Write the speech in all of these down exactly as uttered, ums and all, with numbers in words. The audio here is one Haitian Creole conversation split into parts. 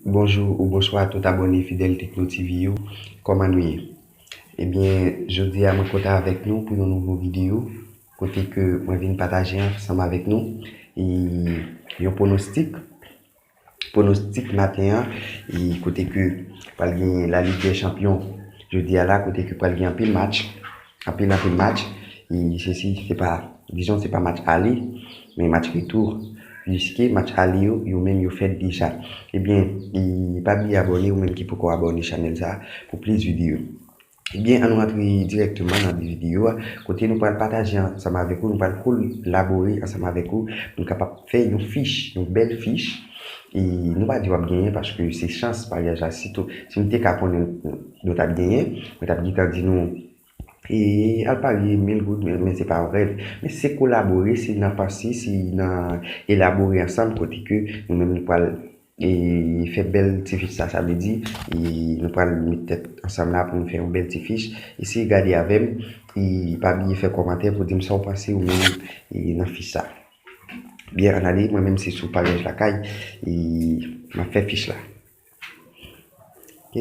Bonjou ou bonswa tout abòne fidèl Tekno TV yo. Kòman nou ye? Ebyen, jodi a mwen kontan avèk nou pou yon nouvo videyo, kote ke mwen vin pataje ansanm avèk nou, e, yon pwonostik, pwonostik maten an, e, kote ke pral gen la Ligue des Champions jodi a la, kote ke pral gen anpil match, anpil, anpil match, e, se si, se pa, dizon, se pa match ale, men match retou, piske match ale yo, yo menm yo fèt deja. Ebyen, e, pa bliye abòne, ou menm ki poko abòne chanèl sa, pou plis videyo. Ebyen, ann nou rantre dirèkteman nan videyo a, kote nou pral pataje ansanm avèk ou, nou pral kolabore ansanm avèk ou, pou nou kapab fè yon fich, yon bèl fich. E nou pa di w ap genyen, paske se chans paryaj la. Si tou, si m te ka konnen nou t ap genyen, mwen t ap gentan di nou, e, al parye mil goud, men, men se pa yon rèv. Men se kolabore, se nan panse, se nan elabore ansanm, kote ke nou menm nou pral, e, fè bèl ti fich sa, sa vle di, e, nou pral met tèt ansanm la pou nou fè yon bèl ti fich. Eseye gade avè m, e, pa bliye fè kòmantè pou di m sa w panse ou menm, e, nan fich sa. Byen, ann ale, mwen menm se sou paryaj lakay, e, m ap fè fich la. Ok.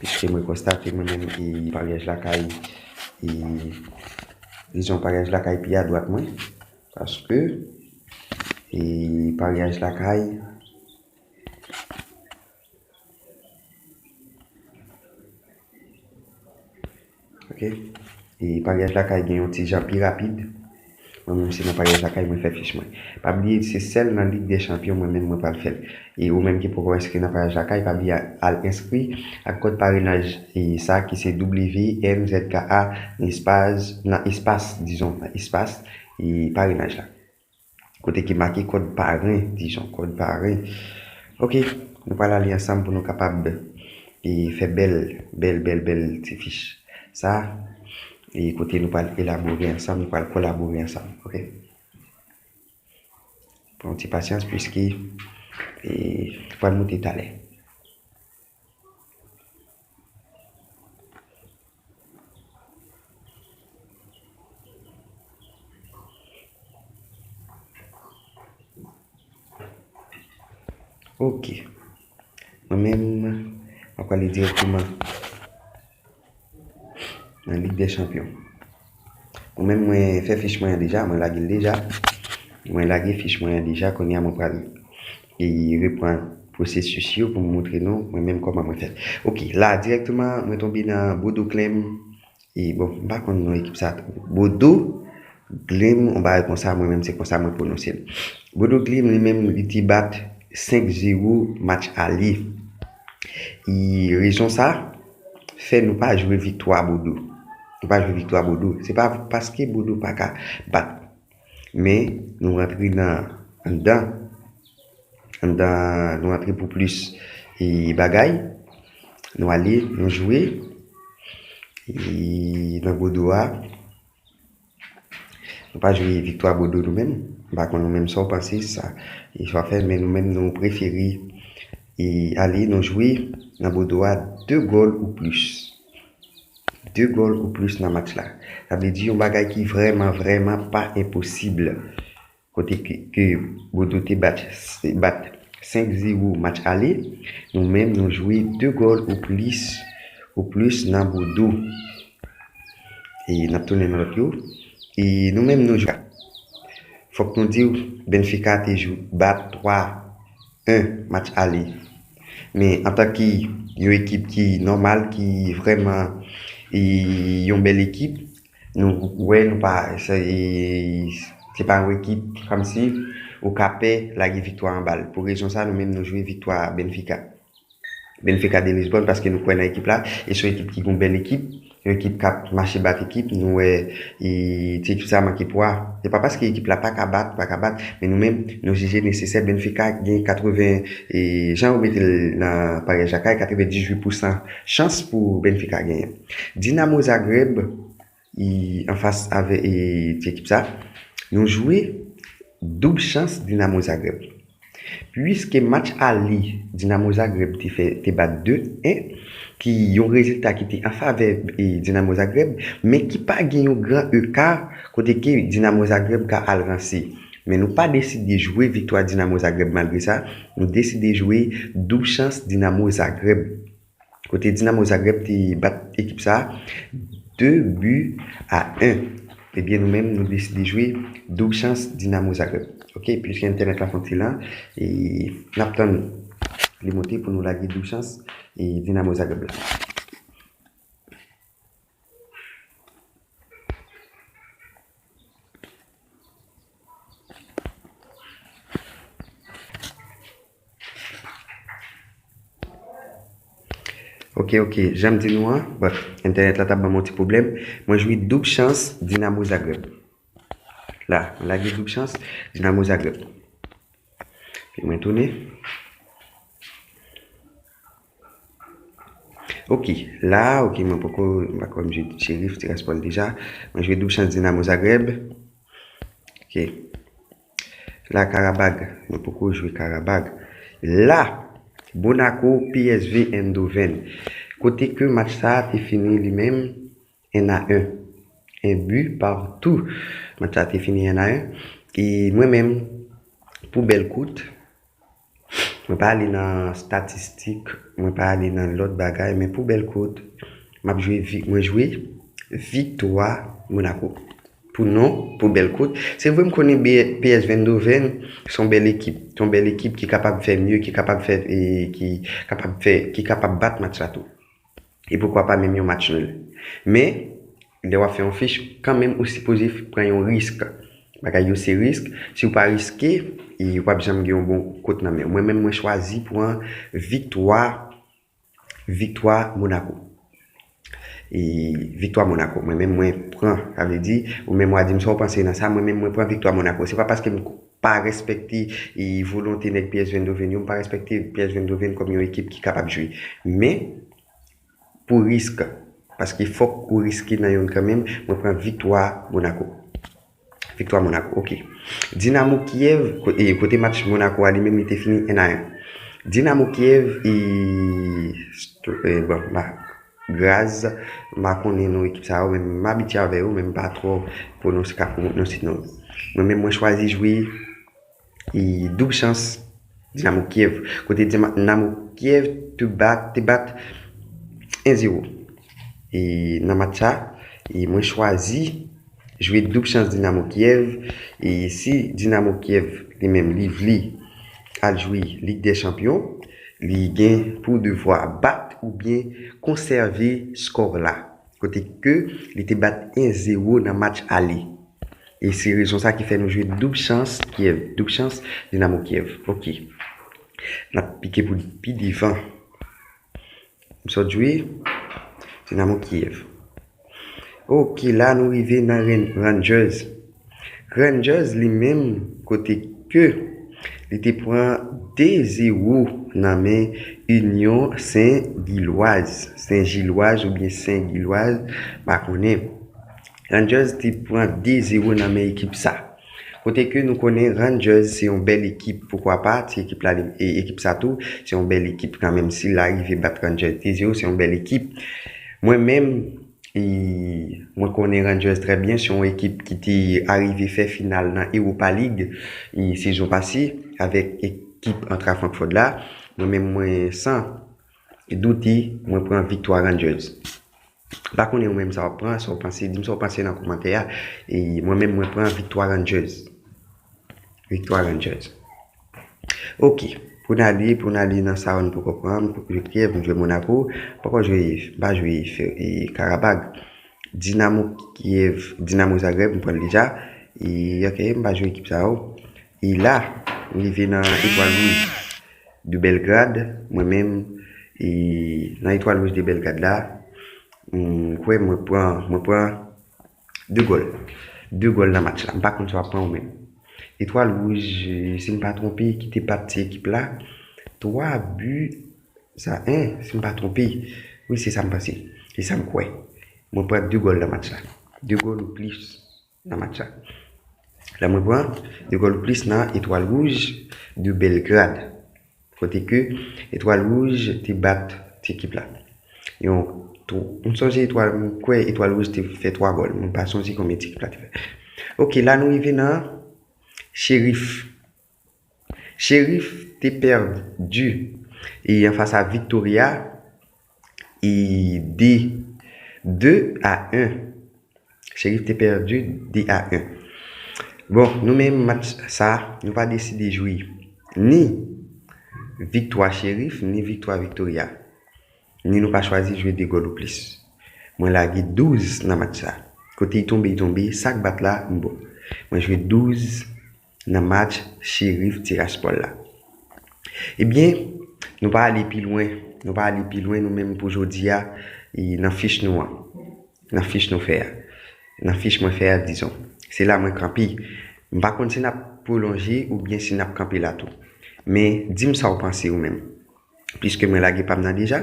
Piske mwen konstate mwen menm, e, paryaj lakay, e, dizon paryaj lakay pi adwat mwen, paske, e, paryaj lakay, ok, e, paryaj lakay gen yon ti jan pi rapid. Mwen menm se nan paryaj lakay mwen fè fich mwen. Pa bliye se sèl nan Ligue des Champions mwen menm mwen pral fè l. E ou menm ki poko enskri nan paryaj lakay, pa bliye al enskri ak kòd parenaj, e, sa ki se W N Z K A nan espas, nan espas, dizon, nan espas, e, parenaj la. Kote ki make kòd paren, dizon, kòd paren. Ok, nou pral ale ansanm pou nou kapab, e, fè bèl, bèl, bèl, bèl ti fich sa, e, kote nou pral elabore ansanm, nou pral kolabore ansanm, ok? Pran yon ti pasyans, piske, e, pral moute talè. Ok. Mwen menm, mwen prale dirèkteman nan Ligue des Champions. Mwen menm, mwen fè fich mwen an deja, mwen lage l deja. Mwen lage fich mwen an deja, kounye a mwen pral, e, reprann pwosesis yo pou m montre nou, mwen menm kòman mwen fè l. Ok, la dirèkteman, mwen tonbe nan Bodo Glimt. E bon, m pa konn non ekip sa. Bodo Glimt, yon bagay konsa, mwen menm se konsa mwen pwononse l. Bodo Glimt, li menm, li te bat senk zewo match ale. E rezon sa fè nou pa jwe viktwa Bodo. Nou pa jwe viktwa Bodo. Se pa paske Bodo pa ka bat. Men, nou rantre nan, anndan. Anndan, nou rantre pou plis, e, bagay. Nou ale, nou jwe. E, nan Bodo a. Nou pa jwe viktwa Bodo nou menm. M pa konn nou menm sa w panse sa. E sa w fè, men nou menm nou prefere, e, ale, nou jwe nan Bodo a de gòl ou plis. De gòl ou plis nan match la. Sa vle di yon bagay ki vrèman, vrèman pa enposib. Kote ke, ke Bodo te bat, bat senk zewo match ale, nou menm nou jwe de gòl ou plis, ou plis nan Bodo. E n ap tounen nan lòt yo. E nou menm nou jwe. Fòk nou di w, Benfica te jwe bat twa en match ale. Men antanke yon ekip ki nòmal, ki vrèman, e, yon bèl ekip, nou wè nou pa, se, e, se pa yon ekip kòmsi ou ka pè lage viktwa anba l. Pou rezon sa, nou menm nou jwe viktwa Benfica. Benfica de Lisbonne, paske nou kwè nan ekip la, e se yon ekip ki gon bèl ekip, yon ekip k ap mache bat ekip, nou wè, e, ti ekip sa manke pwa. Se pa paske ekip la pa ka bat, pa ka bat, men nou menm, nou jije nesesè. Benfica gen katreven, e, jan yo mete l nan paryaj la, katrevendizuit pousan chans pou Benfica genyen. Dinamo Zagreb, e, anfas avè, e, ti ekip sa, nou jwe doub chans Dinamo Zagreb. Piske match ale Dinamo Zagreb te fè, te bat de en, ki yon rezilta ki te an favè, e, Dinamo Zagreb, men ki pa gen yon gran eka kote ke Dinamo Zagreb ka al ranse. Men nou pa deside jwe viktwa Dinamo Zagreb malgre sa, nou deside jwe doub chans Dinamo Zagreb. Kote Dinamo Zagreb te bat ekip sa de bi a en. Ebyen, nou menm, nou deside jwe doub chans Dinamo Zagreb. Ok, piske entènèt la fè yon ti lan, e n ap tann li monte pou nou lage doub chans e Dinamo Zagreb la. Ok, ok. Jan m di nou an, bon, entènèt la t ap ban m yon ti pwoblèm. Mwen jwe doub chans Dinamo Zagreb. La, mwen lage doub chans Dinamo Zagreb. Epi mwen tounen. Ok, la, ok, mwen poko, m pa kwè m jwe Cherif Tiraspol deja. Mwen jwe doub chans Dinamo Zagreb. Ok. La, Karabag, mwen poko jwe Karabag. La, Monaco, P S V Eindhoven. Kote ke match sa a te fini li menm, en a en. En bi partou. Match sa a te fini en a en. E mwen menm, pou bèl kout, mwen pa ale nan statistik, mwen pa ale nan lòt bagay, men pou bèl kout, m ap jwe vi-, mwen jwe viktwa Monaco. Pou non, pou bèl kout. Se vre m konnen B-, P S V Eindhoven se yon bèl ekip. Se yon bèl ekip ki kapab fè mye, ki kapab fè, e, ki kapab fè, ki kapab bat match la tou. E poukwa pa menm yon match nil. Men, lè w ap fè yon fich, kanmenm ou sipoze f-, pran yon risk. Bagay yo se risk. Si w pa riske, e w p ap janm gen yon bon kout nan men w. Mwen menm, mwen chwazi pran viktwa, viktwa Monaco. E viktwa Monaco. Mwen menm, mwen pran. Sa vle di, ou menm w a di m sa w panse nan sa, mwen menm, mwen pran viktwa Monaco. Se pa paske m pa respekte, e, volonte nèg P S V Eindhoven yo, m pa respekte P S V Eindhoven kòm yon ekip ki kapab jwe. Men, pou risk, paske fòk ou riske nan youn kanmenm, mwen pran viktwa Monaco. Viktwa Monaco, ok. Dinamo Kiev, ko-, e, kote match Monaco a li menm, li te fini en a en. Dinamo Kiev, e, st-, e, bon, ma, Graz, m pa konnen non ekip sa yo, men m abitye avè yo, men m pa twò pwononse, ka pwononse non yo. Mwen menm, mwen chwazi jwe e, doub chans Dinamo Kiev. Kote Dima-, Dinamo Kiev te bat, te bat en zewo. E nan match sa, e mwen chwazi jwe doub chans Dinamo Kiev. E si Dinamo Kiev li menm li vle al jwe Lig dè Chanpyon, li gen pou devwa bat oubyen konsève skò la. Kote ke li te bat en zewo nan match ale. E se rezon sa ki fè nou jwe doub chans Kiev, doub chans Dinamo Kiev. Ok. N ap pike pou pi devan. M sot jwe Dinamo Kiev. Ok, la nou rive nan Ren-, Rangers. Rangers li menm kote ke li te pran de zewo nan men Union Saint-Gilloise. Saint-Gilloise oubyen Saint-Gilloise, pa konnen. Rangers te pran de zewo nan men ekip sa. Kote ke nou konnen Rangers se yon bèl ekip, poukwa pa, ti ekip la, e, ekip sa tou, se yon bèl ekip kanmenm. Si l arive bat Rangers de zewo, se yon bèl ekip. Mwen menm, e, mwen konnen Rangers trè byen, se yon ekip ki te arive fè final nan Europa League, e, sezon pase, avèk ekip Eintracht Francfort la. Mwen menm, mwen san doute, mwen pran viktwa Rangers. M pa konnen ou menm sa w ap pran, sa w panse, di m sa w panse nan kòmantè a. E mwen menm, mwen pran viktwa Rangers. Viktwa Rangers. Ok, pou n ale, pou n ale nan sa yo nou poko pran, m jwe Kiev, m jwe Monaco, m poko jwe, m pa jwe, e, Karabag. Dinamo Kiev, Dinamo Zagreb, m pran l deja. E, ok, m pa jwe ekip sa yo. E la, m rive nan Etwal Wouj de Belgrad, mwen menm, e nan Etwal Wouj de Belgrad la, m kwè mwen pran, mwen pran de gòl. De gòl nan match la. M pa konn sa w ap pran ou menm. Etwal Wouj, si m pa twonpe, ki te bat ti ekip la, twa bi a en, si m pa twonpe. Wi, se sa m panse. Se sa m kwè. Mwen pran de gòl nan match la. De gòl ou plis nan match la. La mwen pran de gòl ou plis nan Etwal Wouj de Belgrad. Kote ke Etwal Wouj te bat ti ekip la. Yon, tw-, m sonje Etwal, m kwè Etwal Wouj te fè twa gòl. Mwen pa sonje konbyen ti ekip la te fè. Ok, la nou rive nan Cherif. Cherif te pèdi e anfas a Victoria e de, de a en. Cherif te pèdi de a en. Bon, nou menm match sa, nou pa deside jwe ni viktwa Cherif, ni viktwa Victoria. Ni nou pa chwazi jwe de gòl ou plis. Mwen lage douz nan match sa. Kote y tonbe, y tonbe. Sa k bat la, m bon. Mwen jwe douz nan match Cherif Tiraspol la. Ebyen, nou pa ale pi lwen. Nou pa ale pi lwen, nou menm pou jodi a, e nan fich nou an. Nan fich nou fè a. Nan fich mwen fè a, dizon. Se la mwen kanpe. M pa konn si n ap pwolonje oubyen si n ap kanpe la tou. Men, di m sa w panse ou menm. Pliske mwen lage pa m nan deja.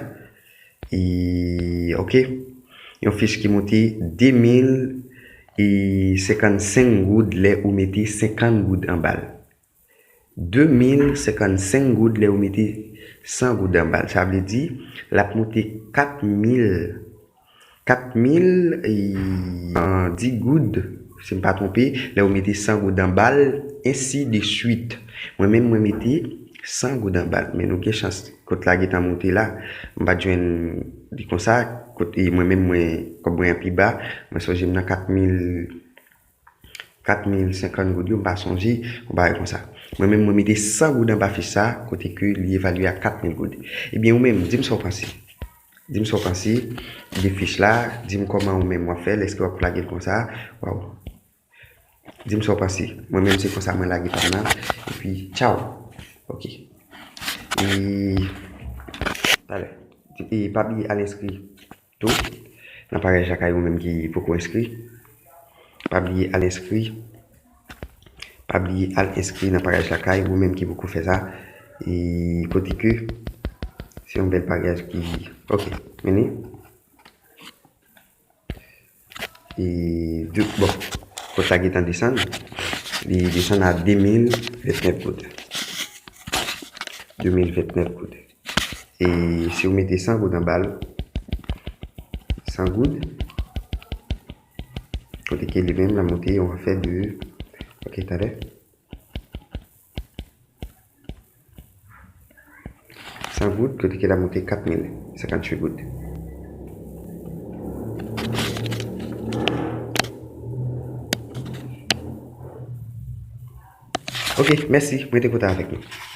E, oke. Yon fich ki moute de mil e senkannsenk goud lè ou mete senkant goud anba l. De mil senkannsenk goud lè ou mete san goud anba l. Sa vle di, l ap moute kat mil, kat mil e, dis goud, si m pa twonpe, lè ou mete san goud anba l, ensi de swit. Mwen menm, mwen mete san goud anba l. Men nou gen chans, kòb la gentan moute la. M pa t jwenn li konsa. Kote mwen menm, mwen, kòb mwen an pi ba. Mwen sonje m nan kat mil, kat mil senkant goud yo, m pa sonje, yon bagay konsa. Mwen menm, mwen mete san goud anba fich sa, kote ke li evalye a kat mil goud. Ebyen, ou menm, di m sa w panse. Di m sa w panse de fich la, di m kòman ou menm w ap fè l, èske w ap lage l konsa, waw. Di m sa w panse. Mwen menm, se konsa mwen lage pa m nan, epi tchaw. Oke. E, talè. E, pa bliye al enskri tou nan Parèj Lakay ou menm ki poko enskri. Pa bliye al enskri. Pa bliye al enskri nan Parèj Lakay ou menm ki poko fè sa. E kote ke se yon bèl parèj ki, oke, mennen. E, de, bon, kòb la gentan desann. Li desann a de mil ventnèf goud. De mil ventnèf goud. E si w mete san goud anba l, san goud, kote ke li menm l ap moute yon afè de, oke, talè. San goud, kote ke l ap moute kat mil senkantuit goud. Oke, mèsi. Mwen te kontan avèk nou.